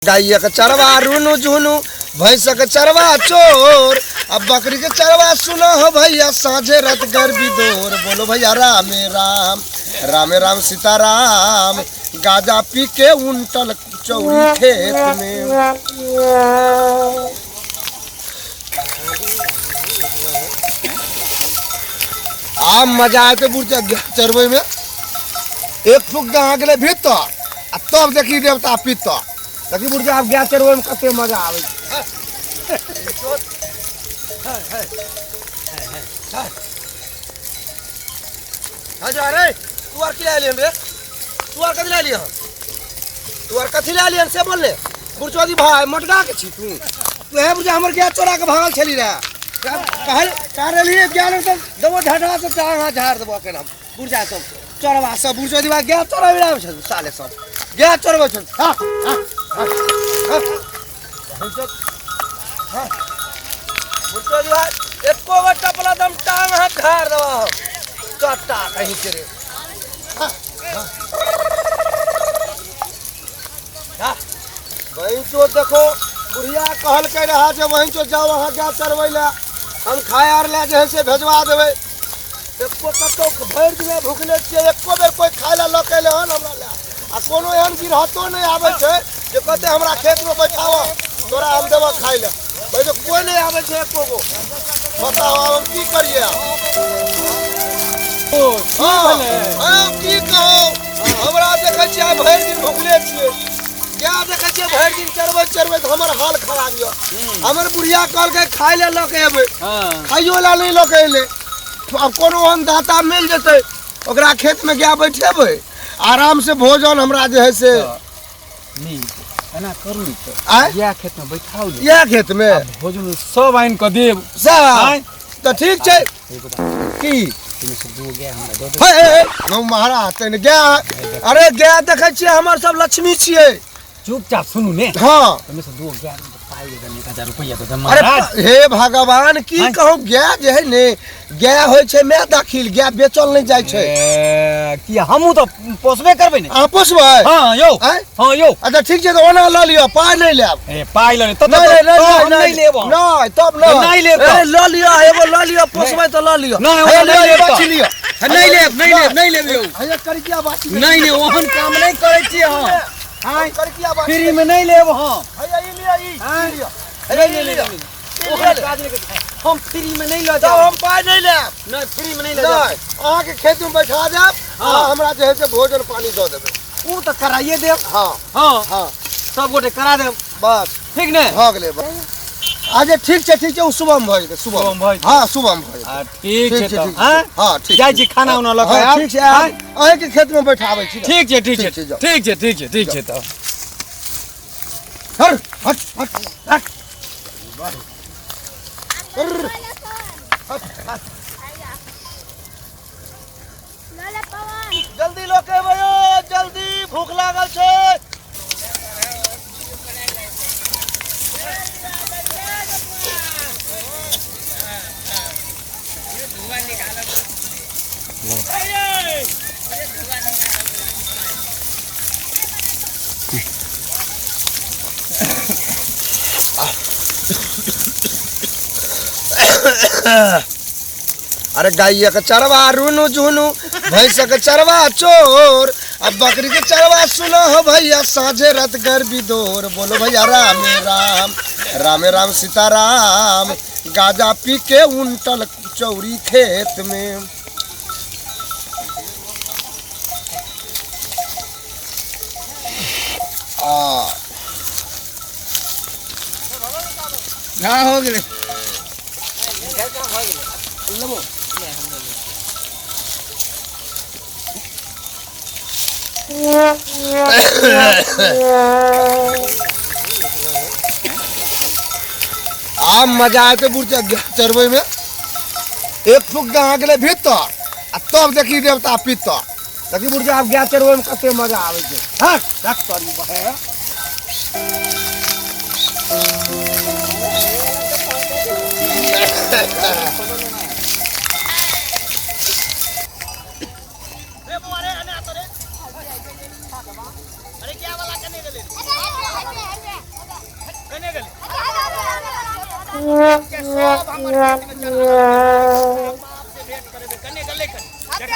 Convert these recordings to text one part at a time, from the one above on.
गायक चरवा रुनु झुनु, भैंसक चरवा चोर, आ बकरी के चरवा सुनो हो भैया साझे रत गर्भी दोर। बोलो भैया रामे राम, रामे राम सीताराम, गाजा पी के उनटल चौरी खेत में। आब मजा आते बुढ़ चरबै में। एक फूक दहा गेलै भीतर आ तब देखी देवता पितर। देखी बुढ़ आब गाय चरबै में कते मजा आबै छै। रे तू आर की लए एलियन रे? तू आर कथी लए एलियन? तू आर कथी लए एलियन से बोल ले। बुढ़चौदी भाई मोटका के छी तू। तू हे बुझा हमर गाय चोरा के भागल छली रे। कहल कह रहलियै गाय तऽ देबो ढाढा से चाह झाड़ देबो अकेला हम। बुढ़जा सब चोरवा सब बुढ़चौदी भाई गाय चोराबै आबै छल साले सब गाय चोरबै छल। हाँ हाँ हाँ हाँ बुढ़चौदी भाई एको गो टपला दम टांग हाथ झाड़ देबो हम। चट्टा कहीं के रे। वहीं चो देखो बुढ़िया कहलकै रहा जे वहीं चो जाओ अहाँ गाय चरबै लए, हम खाय आर लए जे है से भेजवा देबै। एको कतौ भरि दिना भुखले छियै, एको बेर कोइ खाय लए लऽ के एलै हन हमरा लए। आ कोनो एहन गिरहतो नहि आबै छै जे कहतै हमरा खेतमे बैठाबऽ तोरा हम देबऽ खाय लए। भाई तो कोइ नहि आबै छै एको गो। बताओ आब हम की करियै? हाँ की कहू, हमरा देखै छियै आइ भरि दिन भुखले छियै। गाय देखै छियै भरि दिन चरबैत चरबैत हमर हाल खराब यऽ। हमर बुढ़िया कहलकै खाय लए लऽ के एबै, खाइयो लए नहि लऽ के एलै। आब कोनो ओहन दाता मिल जेतै ओकरा खेतमे गाय बैठेबै, आराम से भोजन हमरा जे है से नीक। एना करू ने तऽ आँय? इएह खेत में बैठाउ ने। इएह खेत में आ भोजन सब आनि कऽ देब। सएह आँय? तऽ ठीक छै। एगो बात की एहिमे से दूगो गाय हमरा दऽ देब। हे, हे, हे, गौ महाराज तैने गाय, अरे गाय देखै छियै हमर सब लक्ष्मी छियै। चुपचाप सुनू ने। हाँ। ओहिमे से दूगो गाय पाइ दे देब, 1000 रुपैआ दे देब अरे महाराज। हे भगवान की आँय? कहू, गाय जे है ने गाय होइ छै माय दाखिल, गाय बेचल नहि जाइ छै। ए, किया हमहूँ तऽ पोसबे करबै ने। अहाँ पोसबै? हाँ यौ। आँय? हाँ यौ। अच्छा ठीक छै, तऽ ओना लऽ लिअ, पाइ नहि लेब। ए, पाइ लऽ ले, तब नहि, तऽ नहि, तऽ नहि, हम नहि लेब। नहि, तब नहि। नहि लेब तऽ। ए, लऽ लिअ, एगो लऽ लिअ, पोसबै तऽ लऽ लिअ। नहि, हे, ओना लिअ, नहि लेब बाछी तऽ। लिअ। नहि लेब, नहि लेब, नहि लेब यौ। हे, करिकिया बाछी। नहि, नहि, ओहन काम नहि करै छी हम। आँय, करिकिया बाछी। फ्री में नहि लेब हम। हे, ई लिअ, ई आँय? लिअ। नहि, नहि, नहि, नहि। ओहन काज नहि करै छी। हम फ्री में नहि लऽ तब जायब। हम पाइ नहि लेब। नहि, फ्री में नहि लऽ जायब। नहि, अहाँके खेत में बैठा देब, अहाँ हमरा जे है से भोजन पानी दऽ देबै। ओ तऽ कराइए देब। हाँ। हाँ। हाँ। सब गोटे करा देब। बस। ठीक ने? भऽ गेलै। अच्छा ठीक छै, ठीक छै, ओ सुबह में भऽ जेतै, सुबह। सुबह में भऽ जेतै। हाँ, सुबह में भऽ जेतै। आ, ठीक ठीक छै छै, तब। ठीक छै। हाँ? हाँ, ठीक जाइ छै। छी खाना उना लऽ कऽ हाँ, आयब। ठीक छै, आयब। अहाँके खेत में बैठाबै छी ने। ठीक छै, ठीक ठीक छै, छै, जाउ। ठीक छै, ठीक छै, ठीक छै तब। हट, हट, हट, हट। जल्दी लऽ के एबै यौ, जल्दी, भूख लागल छै। अरे गाय के चरवा रुनु झुनु, भैंस के चरवा चोर, आ बकरी के चरवा सुनो हो भैया साझे रत गर्भी दोर। बोलो भैया रामे राम, रामे राम सीताराम, गाजा पी के उनटल चौरी खेत में। आ ना हो गेलै। आब मजा आते बुढ़ चरबै में। एक फूक दहा गेलै भीतर आ तब देखी देवता पितर। देखी बुढ़ आब गाय चरबै में कते मजा आबै छै। हट, रख तोरी बहे। अरे क्या वाला करने गेलै? के सब हमर खेत में चढ़ा देलकै। बाप से भेंट करेबै। कने गेलै? कने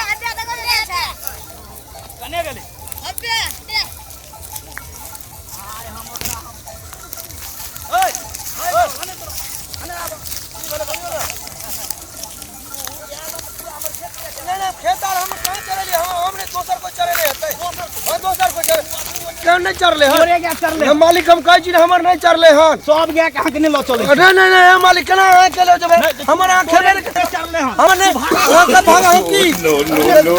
कने गेलै? आइ हम ओकरा हम ओइ ओइ कने तोरा कने आब। की भेलै बलियो ने? नहीं नहीं, खेत आर हम कहाँ चढ़ेलियै? हम नहीं, दोसर कोई चढ़ेले हेतै। हाँ, दोसर कोई चढ़े केहन नहि चढ़ले हन। तोरे गाय चढ़ले। हम मालिक, हम कहै छी ने, हमर नहि चढ़ले हन। सब गाय के अहाँके नहि लऽ चलै। नहीं नहीं नहीं मालिक, केना अहाँ चले जेबै? हमर अहाँ खेबे नहि। चढ़ले हन। हमर नहि, अहाँ के भागा हम की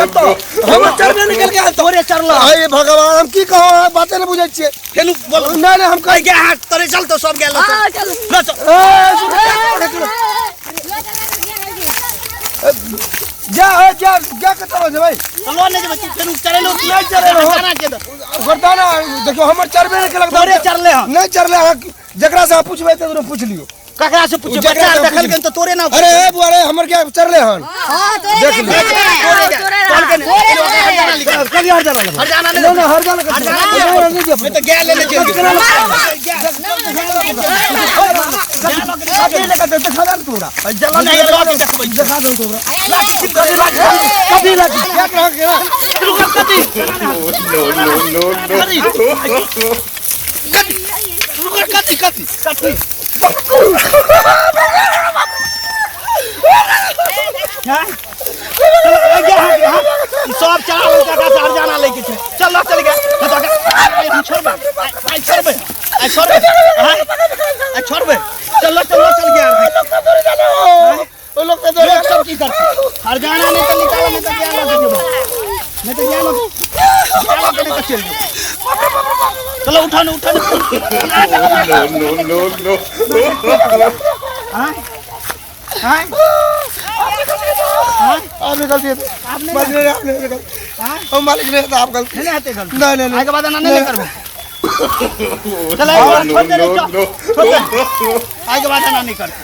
कतऽ? हमर चढ़बे नहि केलकै हन। तोरे चढ़ल। हे भगवान, हम की कहू? अहाँ बाते नहि बुझै छियै। फेनु बोल। नहीं नहीं, हम कहै गाय हाथ तोरे चल तो सब गाय लऽ चल, लऽ चल। ए, सुन, जा ए, जा जा, कतऽ लऽ जेबै? लऽ नहि जेबै। तू फेनु चढ़ेलो? नहि चढ़ेलहुँ। हरजाना के दे। गर्दाना देखियौ, हमर चढ़बे नहि केलक। तोरे चढ़ले हन। नहि चढ़ले। अहाँ जकरा से अहाँ पुछबै तकरो पूछि लियौ। ककरा से पूछे? जकरा बच्चा से देखलकै तऽ तोरे ना। अरे ए बुआ रे, हमर गाय चढ़ले हन, देख लियौ। तोरे गाय कहलकै ने, हरजाना लिख। कभी हरजाना लेबै? हरजाना नहि। नहीं नहीं, हरजाना कथी? हरजाना नहीं, नहीं, नहीं, नहीं तऽ गाय लेने चलि गेल। कथी लेके दे? देखा दे ने तोरा। जलन नहि लऽ के देखबै। देखा दे तोरा। कथी लाठी? क्या कह के कथी? No, no, no, no. कथी कथी कथी? हैं? चलो, आ गया, हाँ, हाँ। ई सब चढ़ा लेलकै, एकरा से हरजाना लैके छै। चल लऽ चल गया। आइ हम छोड़बै, आइ छोड़बै, आइ छोड़बै, आइ आइ छोड़बै। चल लऽ चल, लऽ चल गया। ओ लोग के लोग सब की करतै? हरजाना नहि तऽ निकालो, नहि तऽ गया लऽ के जेबै, नहि तऽ गया लऽ गया लऽ के नहि तऽ चलि जेबै। चलो, उठा ने, उठा ने। No, no, no, no. आँय आँय आपने गलती है। आपने मालिक ने, आपने गलती। हम मालिक ने तो आप गलती। नहीं हेतै गलती। नहीं नहीं नहीं। आइके बाद एना नहि ने करबै। चल, आइके बाद छोड़ दे रे, No, चल। no. छोड़ दे, आइके बाद एना नहि करबै।